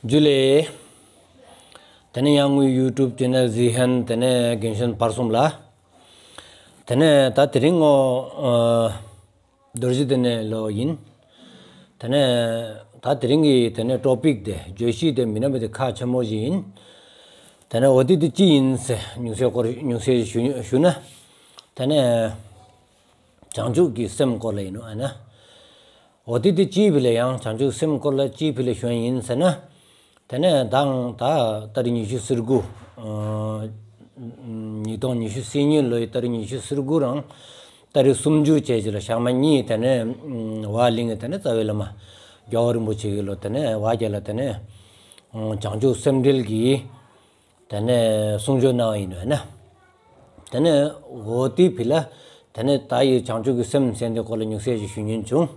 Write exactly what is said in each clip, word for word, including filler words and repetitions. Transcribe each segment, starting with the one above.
ཇུ་ལེ། དེ་ནས་ཡང་ངུའི་ཡུ་ཊུབ་ཅེ་ནལ་གཟིགས་མཁན་དེ་ནས་རྒན་གཞོན་བར་གསུམ་ལ། དེ་ནས་ད་དེ་རིང་ངོ་ཨ་རྡོ་རྗེ་གདན་ནས་ལོ་ཡིན། དེ་ནས་ད་དེ་རིང་གི་དེ་ནས་ཊོ་པིག་དེ་བརྗོད་གཞི་དེ་མི་ནམ་བི་དེ་ཁག་ཆེན་མོ་ཞིག་ཡིན། དེ་ནས་འོ་དེ་དེ་ཅི་ཡིན་ཟེར་ཉུང་ཤས་སྐོར་ཉུང་ཤས་ཞུ་ཞུ་ན། དེ་ནས་བྱང་ཆུབ་ཀྱི་སེམས་སྐོར་ལ་ཡིན་ནོ་ཨ་ན། འོ་དེ་དེ་ཅིའི་ཕི་ལ་ཡང་བྱང་ཆུབ་སེམས་སྐོར་ལ་ཅིའི་ཕི་ལ་ཞུ་ཡིན་ཟེར་ན། དེ་ནས་མདང་ད་ཏ་རིག་ཉི་ཤུ་རྩ་དགུ། ཨ་ཉིས་སྟོང་ཉི་ཤུ་རྩ་གཉིས་ལོའི་ཏ་རིག་ཉི་ཤུ་རྩ་དགུ་རང་ཏ་རིག་སུམ་ཅུ་བྱས་ཅིག་ལ་ཞག་མ་གཉིས་དེ་ནས་ཝ་ལིང་གི་དེ་ནས་རྩ་བའི་བླ་མ་རྒྱལ་བ་རིན་པོ་ཆེ་གི་ལོ་དེ་ནས་ཝ་རྒྱལ་ལ་དེ་ནས་བྱང་ཆུབ་སེམས་འགྲེལ་གྱི་དེ་ནས་གསུང་ཆོས་གནང་བ་ཡིན་ནོ་ན། དེ་ནས་འོ་དེ་ཕི་ལ་དེ་ནས་ད་ཡི་བྱང་ཆུབ་ཀྱི་སེམས་ཟེར་དེ་སྐོར་ལ་ཉུང་ཤས་ཅིག་ཞུ་ཉན་བྱུང་།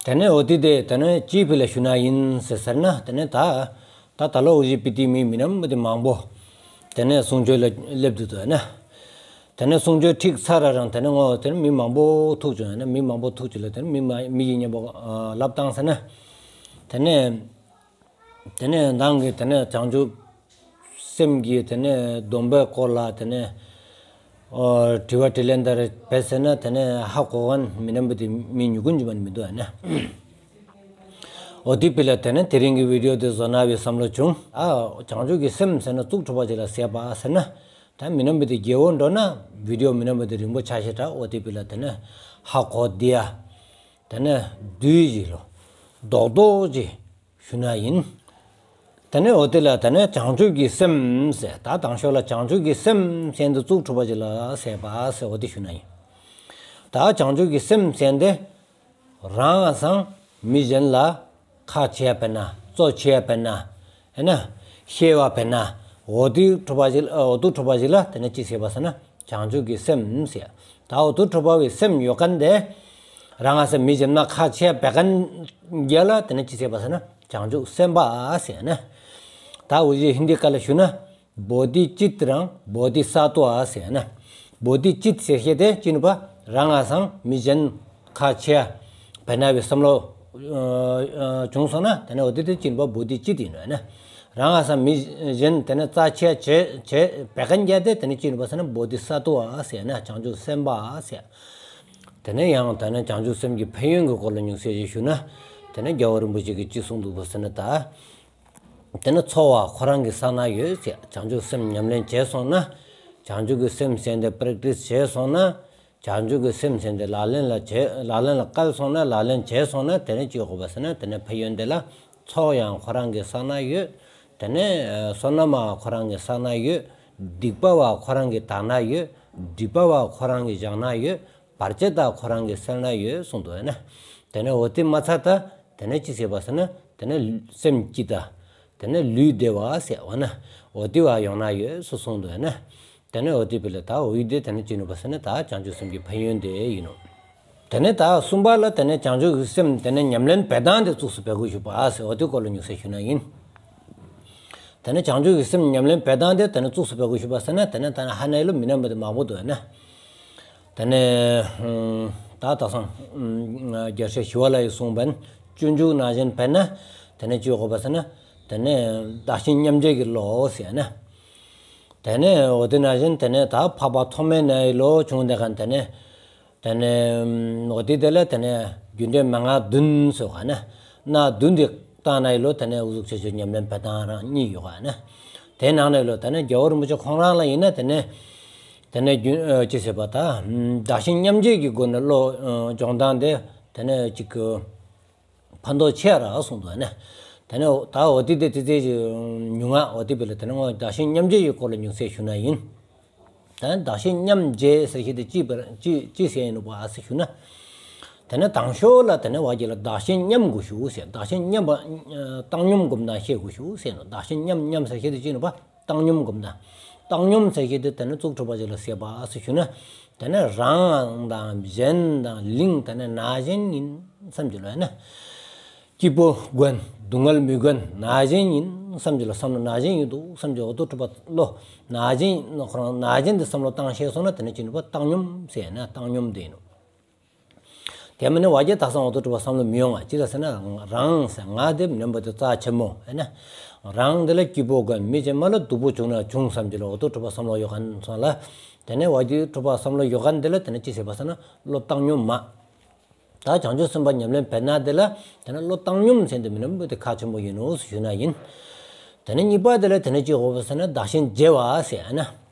དེ་ནས་འོ་དེ་དེ་དེ་ནས་ཅིའི་ཕི་ལ་ཞུ་ན་ཡིན་ཟེར་ཟེར་ན། དེ་ནས་ད་ད་ད་ལོ་འུ་ཅི་པི་ཏི་མི་མི་ནམ་བི་དེ་མང་པོ་དེ་ནས་གསུང་ཆོས་ལ་སླེབས་འདུག་དོ་ན། དེ་ནས་གསུང་ཆོས་ཁྲིད་ཚར་རང་དེ་ནས་ངོ་དེ་ནས་མི་མང་པོ་ཐུག་བྱུང་ན། མི་མང་པོ་ཐུག་བྱུང་ལ་དེ་ནས་མི་མ་མི་ཡི་མཉམ་པོ་ལབ་བཏང་ཟེར་ན། དེ་ནས་དེ་ནས་མདང་གི་དེ་ནས་བྱང་ཆུབ་སེམས་ཀྱི་དེ་ནས་སྡོམ་པའི་སྐོར་ལ་དེ་ནས་ཨོ་དྲི་བ་དྲིས་ལན་དེ་རེ་བས་ཟེར་ན། དེ་ནས་ཧ་གོ་མཁན་མི་ནམ་བི་དེ་མི་ཉུང་ཀུན་གྱི་མ་མི་འདུག་ཨ་ན། འོ་དེ་ཕི་ལ་དེ་ནས་དེ་རིང་གི་བི་ཌི་ཡོ་དེ་བཟོ་ན་བི་བསམ་བློ་བྱུང་། ཨ་བྱང་ཆུབ་ཀྱི་སེམས་ཟེར་ན་གཙུག་གྲུབ་པ་ཅིག་ལ་ཟེར་བ་ཟེར་ན། ད་མི་ནམ་བི་དེ་རྒྱལ་བོ་འགྲོ་ན་བི་ཌི་ཡོ་མི་ནམ་བི་དེ་རིང་པོ་ཆ་ཤས་དྲག་འོ་དེ་ཕི་ལ་དེ་ནས་ཧ་གོ་དེ་ཡ། དེ་ནས་བསྡུས་ཅིག་ལོ་རྡོག་རྡོག་ཅིག་ཞུ་ན་ཡིན། དེ་ནས་འོ་དེ་ལ་དེ་ནས་བྱང་ཆུབ་ཀྱི་སེམས་ཟེར། ད་དང་ཤོས་ལ་བྱང་ཆུབ་ཀྱི་སེམས་ཟེར་དེ་གཙུག་གྲུབ་པ་ཅིག་ལ་ཟེར་བ་ཟེར་འོ་དེ་ཞུ་ན་ཡིན། ད་བྱང་ཆུབ་ཀྱི་སེམས་ཟེར་དེ་རང་སང་མི་གཞན་ལ་ཁག་ཆེ་བ་བས་ན་གཙོ་ཆེ་བ་བས་ན་ཨེ་ན་ཤེས་བ་བས་ན་འོ་དེ་གྲུབ་པ་ཅིག་ལ་འོ་དེ་གྲུབ་པ་ཅིག་ལ་དེ་ནས་ཅི་ཟེར་བ་ཟེར་ན་བྱང་ཆུབ་ཀྱི་སེམས་ཟེར། ད་འོ་དེ་གྲུབ་པ་བའི་སེམས་ཡོད་མཁན་དེ་རང་ང་ས་མི་གཞན་མ་ཁག་ཆེ་བ་བས་མཁན་རྒྱལ་ལ་དེ་ནས་ཅི་ཟེར་བ་ཟེར་ན་བྱང་ཆུབ་སེམས་དཔའ་ཟེར་ན། ད་འུ་ཅི་ཧིན་དི་སྐད་ལ་ཞུ་ན་བོ་དྷི་ཅིཏ་རང་བོ་དྷི་ས་ཏྭ་ཟེར་ན། བོ་དྷི་ཅིཏ་ཟེར་ཤེས་དེ་ཅི་ནུ་པ་རང་ང་སང་མི་གཞན་ཁག་ཆེ་བ་བས་ན་བའི་བསམ་བློ་བྱུང་སོང་ན་དེ་ནས་འོ་དེ་དེ་ཅི་ནུ་པ་བོ་དྷི་ཅིཏ་ཡིན་ནོ་ན། རང་ང་སང་མི་གཞན་དེ་ནས་རྩ་ཆེ་བ་བྱེད་བྱེད་བས་མཁན་རྒྱལ་དེ་དེ་ནས་ཅི་ནུ་པ་ཟེར་ན་བོ་དྷི་ས་ཏྭ་ཟེར་ན་བྱང་ཆུབ་སེམས་དཔའ་ཟེར། དེ་ནས་ཡང་དེ་ནས་བྱང་ཆུབ་སེམས་ཀྱི་ཕན་ཡོན་གྱི་སྐོར་ལ་ཉུང་ཤས་ཅིག་ཞུ་ན། དེ་ནས་རྒྱལ་བ་རིན་པོ་ཆེ་གིས་ཅི་གསུངས་འདུག་པ་ཟེར་ན་ད། དེ་ནས་འཚོ་བ་ཁོ་རང་གི་ས་ན་ཡོད་ཟེར། བྱང་ཆུབ་སེམས་ཉམས་ལེན་བྱས་སོང་ན། བྱང་ཆུབ་ཀྱི་སེམས་ཟེར་དེ་པྲེག་ཊིས་བྱས་སོང་ན། བྱང་ཆུབ་ཀྱི་སེམས་ཟེར་དེ་ལག་ལེན་ལ་བྱས་ལག་ལེན་ལ་བཀལ་སོང་ན་ལག་ལེན་བྱས་སོང་ན་དེ་ནས་ཅི་ཡོང་གི་པ་ཟེར་ན་དེ་ནས་ཕན་ཡོན་དེ་ལ་ཚོགས་ཡང་ཁོ་རང་གི་ས་ན་ཡོད། དེ་ནས་བསོད་ནམས་ཁོ་རང་གི་ས་ན་ཡོད། སྡིག་པ་བ་ཁོ་རང་གི་དག་ན་ཡོད། སྒྲིབ་པ་བ་ཁོ་རང་གི་སྦྱང་ན་ཡོད། བར་ཆད་དག་ཁོ་རང་གི་སེལ་ན་ཡོད་གསུངས་འདུག་ཨ་ན། དེ་ནས་འོ་དེ་མ་ཚད་ད་དེ་ནས་ཅི་ཟེར་བ་ཟེར་ན་དེ་ནས་སེམས་སྐྱིད་ད། དེ་ནས་ལུས་བདེ་བ་ཟེར་བ་ན་འོ་དེ་བ་ཡོང་ན་ཡོད་གསུངས་འདུག་ཨ་ན། དེ་ནས་འོ་དེ་ཕི་ལ་ད་འོ་ཡི་དེ་དེ་ནས་ཅི་ནུ་པ་ཟེར་ན་ད་བྱང་ཆུབ་སེམས་ཀྱི་ཕན་ཡོན་དེ་ཡིན་ནོ། དེ་ནས་ད་གསུམ་པ་ལ་དེ་ནས་བྱང་ཆུབ་ཀྱི་སེམས་དེ་ནས་ཉམས་ལེན་འབད་སྟངས་དེ་གཙུགས་སུ་འབད་དགོས་ཞུ་བ་ཟེར་འོ་དེ་སྐོར་ལ་ཉུང་ཤས་ཞུ་ན་ཡིན། དེ་ནས་བྱང་ཆུབ་ཀྱི་སེམས་ཉམས་ལེན་འབད་སྟངས་དེ་དེ་ནས་གཙུགས་སུ་འབད་དགོས་ཞུ་བ་ཟེར་ན་དེ་ནས་ད་ནི་ཧ་ནའི་ལོ་མི་ནམ་བི་དེ་མང་པོ་འདུག་ཨ་ན། དེ་ནས་ད་ད་སང་རྒྱལ་སྲས་ཞི་བ་ལྷ་ཡིས་གསུངས་པ་ཡིན། སྤྱོད་འཇུག་ནང་བཞིན་འབད་ན་དེ་ནས་ཅི་ཡོང་གི་པ་ཟེར་ན་དེ་ནས་བདག་གཞན་མཉམ་བརྗེ་གི་བློ་ཟེར་ན། དེ་ནས་འོ་དེ་ནང་བཞིན་དེ་ནས་ད་འཕགས་པ་ཐོགས་མེད་ནའི་ལོ་བྱུང་དེ་ག་དེ་ནས། དེ་ནས་འོ་དེ་དེ་ལ་དེ་ནས་རྒྱུ་འབྲས་མན་ངག་བདུན་ཟེར་ག་ན། སྣ་བདུན་དེ་བཏང་ནའི་ལོ་དེ་ནས་འུ་ཟུག་ཆེ་ཆེ་ཉམས་ལེན་འབད་སྟངས་རང་གཉིས་ཡོད་ག་ན། དེ་ནང་ནའི་ལོ་དེ་ནས་རྒྱལ་བ་རིན་པོ་ཆེ་ཁོང་རང་ལ་ཡིན་ན་དེ་ནས་དེ་ནས་རྒྱུ་ཅི་ཟེར་བ་ད་བདག་གཞན་མཉམ་བརྗེ་གི་སྒོ་ནས་བློ་སྦྱོང་སྟངས་དེ་དེ་ནས་ཅིག་གི་ཕན་ཐོགས་ཆེ་ར་གསུངས་འདུག་ཨ་ན། དེ་ནས་ད་འོ་དེ་དེ་དེ་དེ་ཉུང་ང་འོ་དེ་ཕི་ལ་དེ་ནས་ངོ་བདག་གཞན་མཉམ་བརྗེ་ཡི་སྐོར་ལ་ཉུང་ཤས་ཞུ་ན་ཡིན། དེ་ནས་བདག་གཞན་མཉམ་བརྗེ་ཟེར་ཤེས་དེ་ཅི་བར་ཅི་ཅི་ཟེར་ཡིན་ནོ་བ་ཟེར་ཞུ་ན། དེ་ནས་དང་ཤོས་ལ་དེ་ནས་བ་གི་ལ་བདག་གཞན་མཉམ་དགོས་ཞུ་ཟེར། བདག་གཞན་མཉམ་པ་བཏང་སྙོམས་སྒོམ་དང་ཤེས་དགོས་ཞུ་ཟེར་ནོ། བདག་གཞན་མཉམ་མཉམ་ཟེར་ཤེས་དེ་ཅི་ནོ་བ། བཏང་སྙོམས་སྒོམ་དང་། བཏང་སྙོམས་ཟེར་ཤེས་དེ་དེ་ནས་གཙུག་གྲུབ་པ་ཅིག་ལ་ཟེར་བ་ཟེར་ཞུ་ན། དེ་ནས་རང་དང་གཞན་དང་གླིང་དེ་ནས་ནང་བཞིན་ཡིན་བསམ་གྱི་ལོ་ཡིན་ན། སྐྱིད་པོ་དགོས་སྡུག་བསྔལ་མི་དགོས་ནང་བཞིན་ཡིན་བསམ་གྱི་ལོ་བསམ་བློ་ནང་བཞིན་ཡིན་འདུག་བསམ་གྱི་འོ་དོ་གྲུབ་པ་ལོ་ནང་བཞིན་ཁོ་རང་ནང་བཞིན་དེ་བསམ་བློ་བཏང་ཤེས་སོང་ན་དེ་ནས་ཅི་ནུ་བ་བཏང་སྙོམས་ཟེར་ན་བཏང་སྙོམས་དེ་ཡིན་ནོ། དེ་མ་ནེ་བ་རྒྱ་དག་སང་འོ་ཏོ་གྲུབ་པ་བསམ་བློ་མི་ཡོང་ང་། ཅི་ལ་ཟེར་ན་རང་ཟེར་ང་དེ་མི་ནེམ་པ་དེ་རྩ་ཆེན་མོ་ཨེ་ན། རང་དེ་ལ་སྐྱིད་པོ་དགོས། མི་གཞན་མ་ལ་སྡུག་པོ་བྱུང་ན་བྱུང་བསམ་གྱི་ལ་འོ་ཏོ་གྲུབ་པ་བསམ་བློ་ཡོད་མཁན་སོང་ལ། དེ་ནེ་བ་རྒྱ་གྲུབ་པ་བསམ་བློ་ཡོད་མཁན་དེ་ལ་དེ་ནེ་ཅི་ཟེར་བ་ཟེར་ན་བློ་བཏང་སྙོམས་མ། ད་བྱང་ཆུབ་སེམས་དཔའ་ཉམས་ལེན་འབད་ན་དེ་ལ་དེ་ནེ་བློ་བཏང་སྙོམས་ཟེར་དེ་མི་ནེམ་པ་དེ་ཁག་ཆེན་པོ་ཨིན་ནོག་ཞུ་ན་ཨིན། དེ་ནེ་གཉིས་པ་དེ་ལ་དེ་ནེ་ཅི་དགོས་པ་ཟེར་ན་བདག་གཞན་བརྗེ་བ་ཟེར་ཨ་ན།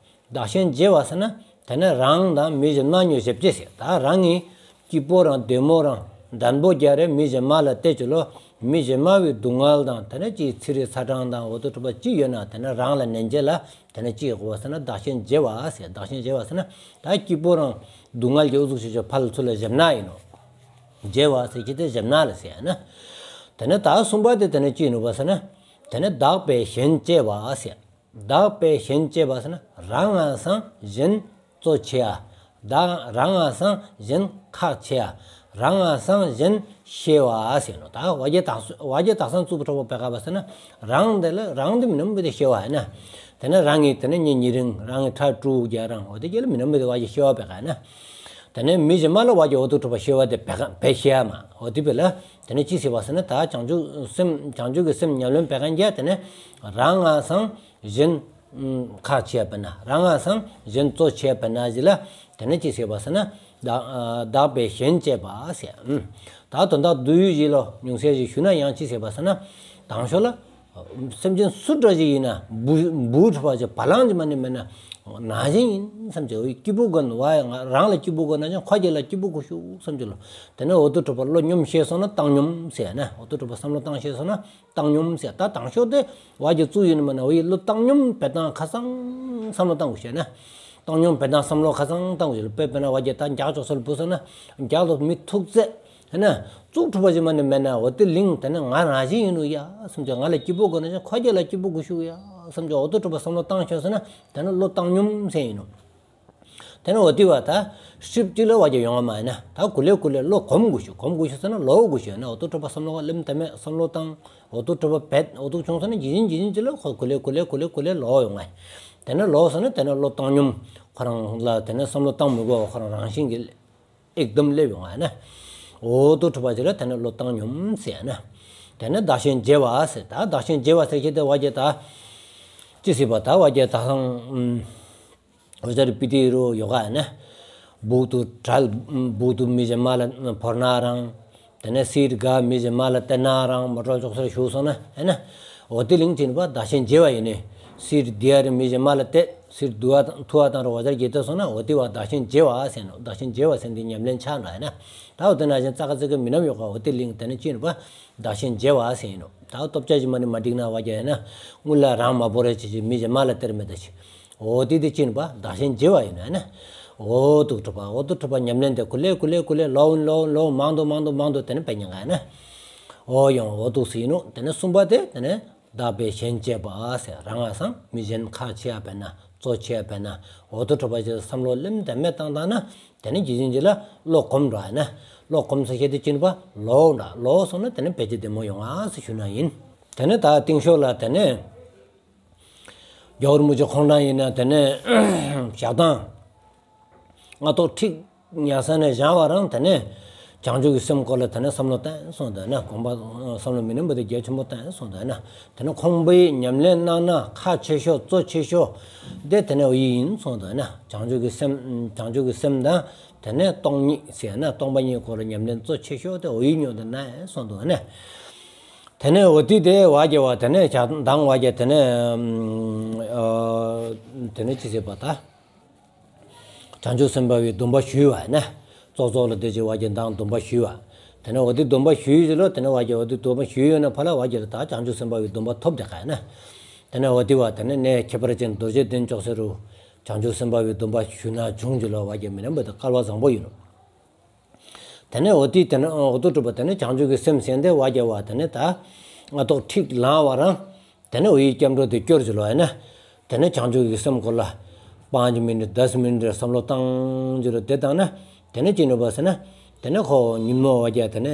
བདག་གཞན་བརྗེ་བ་ཟེར་ན་དེ་ནེ་རང་དང་མི་གཞན་མ་གཉིས་བརྗེ་བྱེད་ཟེར། ད་རང་གི་སྐྱིད་པོ་རང་བདེ་མོ་རང་དྲན་པོ་རྒྱ་རེ་མི་གཞན་མ་ལ་སྟེར་ཅི་ལོ། མི་གཞན་མ་བའི་སྡུག་བསྔལ་དང་དེ་ནེ་ཅི་ཚེ་རིང་ཚ་གྲང་དང་འོ་ཏོ་གྲུབ་པ་ཅི་ཡོད་ན་དེ་ནེ་རང་ལ་ནན་བྱེད་ལ་དེ་ནེ་ཅི་དགོས་པ་ཟེར་ན་བདག་གཞན་བརྗེ་བ་ཟེར། བདག་གཞན་བརྗེ་བ་ཟེར་ན་ད་སྐྱིད་པོ་རང་སྡུག་བསྔལ་གྱི་ཨུ་ཚུགས་ཤིག་ཕར་ལ་ཚུར་ལ་བརྗེ་ན་ཨིན་ནོག། བརྗེ་བ་ཟེར་གྱི་དེ་བརྗེ་ན་ལ་ཟེར་ན། དེ་ནེ་ད་གསུམ་པ་དེ་དེ་ནེ་ཅི་ཨིན་ནོག་པ་ཟེར་ན། དེ་ནེ་བདག་པས་གཞན་གཅེས་པ་ཟེར། བདག་པས་གཞན་གཅེས་པ་ཟེར་ན་རང་ང་སང་གཞན་གཙོ་ཆེ་ཡ། བདག་རང་ང་སང་གཞན་ཁག་ཆེ་ཡ། རང་ང་སང་གཞན་གཤེ་བ་ཟེར་ནོག། ད་བ་རྒྱ་དག་བ་རྒྱ་དག་སང་རྩུབ་པོ་གྲུབ་པ་བེ་ག་བ་ཟེར་ན་རང་དེ་ལ་རང་དེ་མི་ནེམ་པ་དེ་གཤེ་བ་ཨེ་ན། དེ་ནེ་རང་གི་དེ་ནེ་ཉེ་ཉེ་རིང་རང་གི་ཕྲུ་གུ་རྒྱ་རང་འོ་དེ་རྒྱ་ལ་མི་ནེམ་པ་དེ་བ་རྒྱ་གཤེ་བ་བེ་ག་ཨེ་ན། དེ་ནེ་མི་གཞན་མ་ལ་བ་རྒྱ་འོ་ཏོ་གྲུབ་པ་གཤེ་བ་དེ་བེ་ག་བེ་གཤེ་ཡ་མ་འོ་དེ་བེ་ལ། དེ་ནེ་ཅི་ཟེར་བ་ཟེར་ན་ད་བྱང་ཆུབ་སེམས་བྱང་ཆུབ་ཀྱི་སེམས་ཉམས་ལེན་བེ་ག་རྒྱ་དེ་ནེ་རང་ང་སང་གཞན་ཁག་ཆེ་བ་ན་རང་ང་སང་གཞན་གཙོ་ཆེ་བ་ན་ཟེར་ལ། དེ་ནེ་ཅི་ཟེར་བ་ཟེར་ན་བདག་བདག་པས་གཞན་གཅེས་པ་ཟེར། ད་དོན་དག་བསྡུས་ཡུལ་ཞིག་ལོ་ཉུང་ཤས་ཤིག་ཞུ་ན་ཡང་ཅི་ཟེར་བ་ཟེར་ན་དང་ཤོས་ལ། སེམས་ཅན་སུ་འདྲ་ཞིག་ཨིན་ན་བུ་བུ་གྲུབ་པ་ཅིག་བ་ལང་ཅིག་མ་ནེ་མེད་ན་ན་གཞོན་ཨིན་བསམ་ཅིག་སྐྱིད་པོ་དགོས་ན་བ་ང་རང་ལ་སྐྱིད་པོ་དགོས་ན་ཅང་ཁོ་རྒྱ་ལ་སྐྱིད་པོ་དགོས་ཤུག་བསམ་ཅིག་ལོ། དེ་ནེ་འོ་ཏོ་གྲུབ་པ་བློ་སྙོམས་ཤེས་སོང་ན་བཏང་སྙོམས་ཟེར་ན་འོ་ཏོ་གྲུབ་པ་བསམ་བློ་བཏང་ཤེས་སོང་ན་བཏང་སྙོམས་ཟེར། ད་དང་ཤོས་དེ་བ་རྒྱ་རྩུབ་ཨིན་ན་མ་ན་འོ་ཡི་བློ་བཏང་སྙོམས་འབད་སྟངས་ཁ་སང་བསམ་བློ་བཏང་དགོས་ཤེས་ན། བཏང་སྙོམས་འབད་སྟངས་བསམ་བློ་ཁ་སང་བཏང་དགོས་ཤེས་ལོ། དཔེ་དཔེར་ན་བ་རྒྱ་ད་རྒྱགས་ཅོག་སོ་ལ་བུད་སོང་ན་རྒྱགས་ལོ་མི་ཐུག་ཚད། ཧེ་ན། རྩུབ་གྲུབ་པ་ཅིག་མ་ནེ་མེད་ན་འོ་དེ་ལིང་དེ་ནེ་ང་རང་བཞིན་ཨིན་ནོག་ཡ་བསམ་ཅིག་ང་ལ་སྐྱིད་པོ་དགོས་ན་ཅང་ཁོ་རྒྱ་ལ་སྐྱིད་པོ་དགོས་ཤུག་ཡ་བསམ་ཅིག་འོ་ཏོ་གྲུབ་པ་བསམ་བློ་བཏང་ཤེས་སོང་ན་དེ་ནེ་བློ་བཏང་སྙོམས་ཟེར་ཨིན་ནོག། དེ་ནེ་འོ་དེ་བ་ད་ཧྲིབ་ཅིག་ལ་བ་རྒྱ་ཡོང་བ་མ་ཨིན་ན་ད་གུ་ལེ་གུ་ལེ་བློ་གོམས་དགོས་ཤུག་གོམས་དགོས་ཤུག་ཟེར་ན་ལོག་དགོས་ཤུག་ཡ་ན་འོ་ཏོ་གྲུབ་པ་བསམ་བློ་བ་ལེམ་དེ་མེད་བསམ་བློ་བཏང་འོ་ཏོ་གྲུབ་པ་བེད་འོ་ཏོ་བྱུང་སོང་ན་ཇི་བཞིན་ཇི་བཞིན་ཅིག་ལ་ཁོ་གུ་ལེ་གུ་ལེ་གུ་ལེ་གུ་ལེ་ལོག་ཡོང་ང་། དེ་ནེ་ལོག་སོང་ན་དེ་ནེ་བློ་བཏང་སྙོམས་ཁོ་རང་ལ་དེ་ནེ་བསམ་བློ་བཏང་མི་དགོས་ཁོ་རང་རང་བཞིན་གྱི་ཨེག་དམ་ལེབ་ཡོང་ང་ཨིན་ན། འོ་ཏོ་གྲུབ་པ་ཅིག་ལ་དེ་ནེ་བློ་བཏང་སྙོམས་ཟེར་ན། དེ་ནེ་བདག་གཞན་བརྗེ་བ་ཟེར། ད་བདག་གཞན་བརྗེ་བ་ཟེར་ཁྱེད་དེ་བ་རྒྱ་ད། ཅི་ཟེར་བ་ད་བ་རྒྱ་ད་སང་། འོ་ཟེར་པི་ཏི་རུ་ཡོ་ག་ཨིན་ན། སྦུག་ཏུ་གྲལ་སྦུག་ཏུ་མི་གཞན་མ་ལ་བོར་ན་རང་། དེ་ནེ་སིར་ག་མི་གཞན་མ་ལ་སྟེར་ན་རང་མོ་ཊ་ཅོག་སར་ཞུགས་སོང་ན་ཨེ་ན། འོ་དེ་ལིང་ཅིག་ཨིན་པ་བདག་གཞན་བརྗེ་བ་ཨིན་ནི། སིར་དི་ཡ་རི་མི་གཞན་མ་ལ་སྟེར་སིར་དུ་བ་དང་ཐུ་བ་དང་རོ་བ་ཟེར་གྱི་དེ་སོང་ན་འོ་དེ་བ་བདག་གཞན་བརྗེ་བ་ཟེར་ནོག། བདག་གཞན་བརྗེ་བ་ཟེར་དེ་ཉམས་ལེན་ཆགས་འགྲོ་ཨེ་ན། ད་འོ་དེ་ན་གཞན་ཙག་ག་ཙིག་ག་མི་ནེམ་ཡོ་ག་འོ་དེ་ལིང་དེ་ནེ་ཅིག་ཨིན་པ་བདག་གཞན་བརྗེ་བ་ཟེར་ཨིན་ནོག། ད་སྟོབས་ཆ་ཅིག་མ་ནེ་མ་འགྲིག་ན་བ་རྒྱ་ཨེ་ན། དངུལ་ལ་རང་མ་བོར་རེ་ཅིག་ཅིག་མི་གཞན་མ་ལ་སྟེར་མེད་ད་ཅིག། འོ་དེ་དེ་ཅིག་ཨིན་པ་བདག་གཞན་བརྗེ་བ་ཨིན་ན་ཨེ་ན། འོ་ཏོ་གྲུབ་པ་འོ་ཏོ་གྲུབ་པ་ཉམས་ལེན་དེ་གུ་ལེ་གུ་ལེ་གུ་ལེ་ལོག་ཨིན་ལོག་ཨིན་ལོག་མང་དུ་མང་དུ་མང་དུ་དེ་ནེ་འབད་ཉན་ག་ཨེ་ན། འོ་ཡོང་འོ་ཏོ་ཟེར་ཨིན་ནོག། དེ་ནེ་གསུམ་པ་དེ་དེ་ནེ་བདག་པས་གཞན་གཅེས་པ་ཟེར། རང་ང་སང་མི་གཞན་ཁག་ཆེ་ཡ་འབད་ན་གཙོ་ཆེ་ཡ་འབད་ན་འོ་ཏོ་གྲུབ་པ་ཅིག་བསམ་བློ་ལེམ་དེ་མེད་བཏང་བཏང་ན་དེ་ནེ་ཇི་བཞིན་ཅིག་ལ་བློ་གོམས་འགྲོ་ཨེ་ན། བློ་གོམས་ཟེར་ཁྱེད་དེ་ཅིག་ཨིན་པ་ལོག་འགྲོ་ལོག་སོང་ན་དེ་ནེ་བེད་སྤྱོད་བདེ་མོ་ཡོང་ང་ཟེར་ཞུ་ན་ཨིན། དེ་ནེ་ད་རྟིང་ཤོག་ལ་དེ་ནེ། རྒྱལ་བ་རིན་པོ་ཆེ་ཁོང་རང་ཨིན་ན་དེ་ནེ་ཞག་དང་སྔ་ཐོག་ཁྲིག་ཉལ་ས་ནེ་བཞེངས་པ་རང་དེ་ནེ་བྱང་ཆུབ་ཀྱི་སེམས་སྐོར་ལ་དེ་ནེ་བསམ་བློ་བཏང་སོང་དོ་ན། དགོངས་པ་བསམ་བློ་མི་ནེམ་པ་དེ་རྒྱ་ཆེན་པོ་བཏང་སོང་དོ་ན། དེ་ནེ་ཁོང་པའི་ཉམས་ལེན་གནང་ན་ཁག་ཆེ་ཤོས་གཙོ་ཆེ་ཤོས་དེ་དེ་ནེ་འོ་ཡི་ཨིན་སོང་དོ་ན། བྱང་ཆུབ་ཀྱི་སེམས་བྱང་ཆུབ་ཀྱི་སེམས་དང་དེ་ནེ་སྟོང་ཉིད་ཟེར་ན་སྟོང་པ་ཉིད་སྐོར་ལ་ཉམས་ལེན་གཙོ་ཆེ་ཤོས་དེ་འོ་ཡི་ཉོ་དོ་ན་སོང་དོ་ན། དེ་ནེ་འོ་དེ་དེ་བ་རྒྱ་བ་དེ་ནེ་ཞག་དང་བ་རྒྱ་དེ་ནེ་ཨ་དེ་ནེ་ཅི་ཟེར་བ་ད། བྱང་ཆུབ་སེམས་དཔའ་བའི་སྡོམ་པ་ཞུས་པ་ན། ཙོག་ཙོག་ལ་དེ་ཅིག་བ་རྒྱ་མདང་སྡོམ་པ་ཞུས་པ། དེ་ནེ་འོ་དེ་སྡོམ་པ་ཞུས་ཟེར་ལོ། དེ་ནེ་བ་རྒྱ་འོ་དེ་སྡོམ་པ་ཞུས་ཡོད་ན་ཕར་ལ་བ་རྒྱ་ལ་ད་བྱང་ཆུབ་སེམས་དཔའ་བའི་སྡོམ་པ་ཐོབ་དེ་ག་ན། དེ་ནེ་འོ་དེ་བ་དེ་ནེ་གནས་ཁྱད་པར་ཅན་རྡོ་རྗེ་གདན་ཅོག་ཟེར་རུ། བྱང་ཆུབ་སེམས་དཔའ་བའི་སྡོམ་པ་ཞུས་ན་བྱུང་ཟེར་ལོ། བ་རྒྱ་མི་ནེམ་པ་དེ་སྐལ་བ་བཟང་པོ་ཨིན་ནོག། དེ་ནེ་འོ་དེ་དེ་ནེ་འོ་ཏོ་གྲུབ་པ་དེ་ནེ་བྱང་ཆུབ་ཀྱི་སེམས་ཟེར་དེ་བ་རྒྱ་བ་དེ་ནེ་ད་སྔ་ཐོག་ཁྲིག་ལངས་པ་རང་དེ་ནེ་འོ་ཡི་སྐྱབས་འགྲོ་དེ་སྐྱོར་ཟེར་ལོ་ཨེ་ན། དེ་ནེ་བྱང་ཆུབ་ཀྱི་སེམས་སྐོར་ལ་པ་ཉི་མི་ནི་དས་མི་ནི་བསམ་བློ་བཏང་ཟེར་ལོ་དེ་བཏང་ན་དེ་ནེ་ཅི་ནོག་པ་ཟེར་ན་དེ་ནེ་ཁོ་ཉིན་མོ་བ་རྒྱ་དེ་ནེ་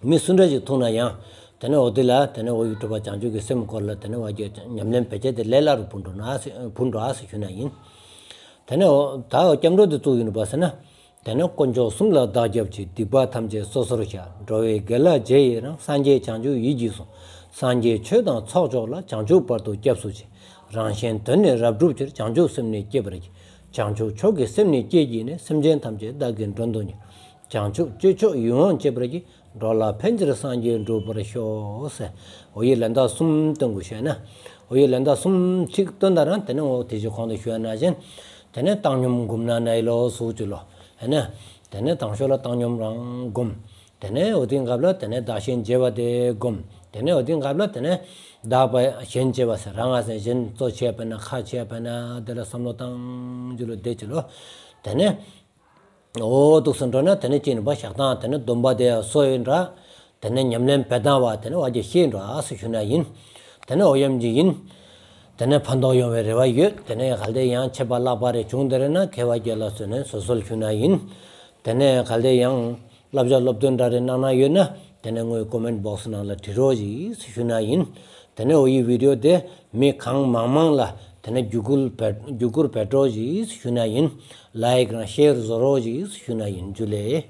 མི་སུ་འདྲ་ཞིག་ཐུག་ན་ཡང་དེ་ནེ་འོ་དེ་ལ་དེ་ནེ་འོ་ཡི་གྲུབ་པ་བྱང་ཆུབ་ཀྱི་སེམས་སྐོར་ལ་དེ་ནེ་བ་རྒྱ་ཉམས་ལེན་བེད་སྤྱད་དེ་ལས་སླ་རུ་བུད་འགྲོ་ན་ཟེར་བུད་འགྲོ་ཨ་ཟེར་ཞུ་ན་ཨིན། དེ་ནེ་འོ་ད་འོ་སྐྱབས་འགྲོ་དེ་བཙུགས་ཡིན་པ་ཟེར་ན། དེ་ནས་དཀོན་མཆོག་གསུམ་ལ་བདག་སྐྱབས་མཆི། སྡིག་པ་ཐམས་ཅད་སོ་སོར་བཤགས། འགྲོ་བའི་དགེ་ལ་རྗེས་ཡི་རང་། སངས་རྒྱས་བྱང་ཆུབ་ཡིད་ཀྱིས་བཟུང་། སངས་རྒྱས་ཆོས་དང་ཚོགས་མཆོག་ལ། བྱང་ཆུབ་བར་དུ་སྐྱབས་སུ་མཆི། རང་གཞན་དོན་ནི་རབ་བསྒྲུབ་ཕྱིར། བྱང་ཆུབ་སེམས་ནི་བསྐྱེད་པར་བགྱི། བྱང་ཆུབ་མཆོག་གི་སེམས་ནི་བསྐྱེད་བགྱིས་ནས། སེམས་ཅན་ཐམས་ཅད་བདག་གིས་མགྲོན་དུ་གཉེར། བྱང་ཆུབ་སྤྱོད་མཆོག་ཡིད་འོང་སྤྱད་པར་བགྱི། འགྲོ་ལ་ཕན་ཕྱིར་སངས་རྒྱས་འགྲུབ་པར་ཤོག་ཟེར། འོ་ཡི་ལན་དག་གསུམ་སྟོན་དགོས་ཤེས་ན། འོ་ཡི་ལན་དག་གསུམ་ཅིག་སྟོན་ད་རང་དེ་ནས་འོ་དེ་ཅིག་གོང་དུ་ཞུ་ཡ་ན་བཞིན། དེ་ནས་བཏང་སྙོམས་སྒོམ་ན་ནའི་ལོ་སུ་ཅི་ལོ། ཨེ་ནས། དེ་ནས་དང་ཤོས་ལ་བཏང་སྙོམས་རང་སྒོམ། དེ་ནས་འོ་དེ་སྐབས་ལ་དེ་ནས་བདག་གཞན་བརྗེ་བ་དེ་སྒོམ། དེ་ནས་འོ་དེ་སྐབས་ལ་དེ་ནས་དག་པ་གཞན་བརྗེ་བ་ཟེར་རང་ང་ཟེར་གཞན་གཙོ་བྱས་པ་ན་ཁ་ཕྱེ་བ་ན་དེ་ལ་བསམ་བློ་བཏང་ཅི་ལོ་དེ་ཅི་ལོ། དེ་ནས། འོ་འདུག་སེ་འགྲོ་ན་དེ་ནས་ཅི་ཡིན་པ་བཤགས་སྟངས་དེ་ནས་སྡོམ་པ་དེ་སོ་ཡིན་འདྲ། དེ་ནས་ཉམས་ལེན་འབད་སྟངས་བ་དེ་ནས་བ་ཅི་ཤེས་འདྲ་ཨ་སུ་ཞུ་ན་ཡིན། དེ་ནས་འོ་ཡམ་ཅི་ཡིན། དེ་ནས་ཕན་ཐོགས་ཡོང་བའི་རེ་བ་ཡོད། དེ་ནས་གལ་ཏེ་ཡང་ཆད་པ་ལྷག་པ་རེ་བྱུང་དེ་རེ་ན་མཁས་པ་བརྒྱད་ལ་གསོལ་ནས་སོ་སོར་ཞུ་ན་ཡིན། དེ་ནས་གལ་ཏེ་ཡང་བསླབ་བྱ་སློབ་སྟོན་འདྲ་རེ་གནང་ན་ཡོད་ན་དེ་ནས་ངོས་ཀོ་མེན་བོགས་ནང་ལ་བྲི་རོགས་ཞུ་ཞུ་ན་ཡིན། དེ་ནས་འོ་ཡི་བི་ཌིའོ་དེ་མི་གང་མང་མང་ལ་དེ་ནས་བརྒྱུད་སྐུར་བརྒྱུད་སྐུར་འབད་རོགས་ཞུ་ཞུ་ན་ཡིན། ལའིཀ་རང་ཤེར་བཟོ་རོགས་ཞུ་ཞུ་ན་ཡིན། ཇུ་ལེ།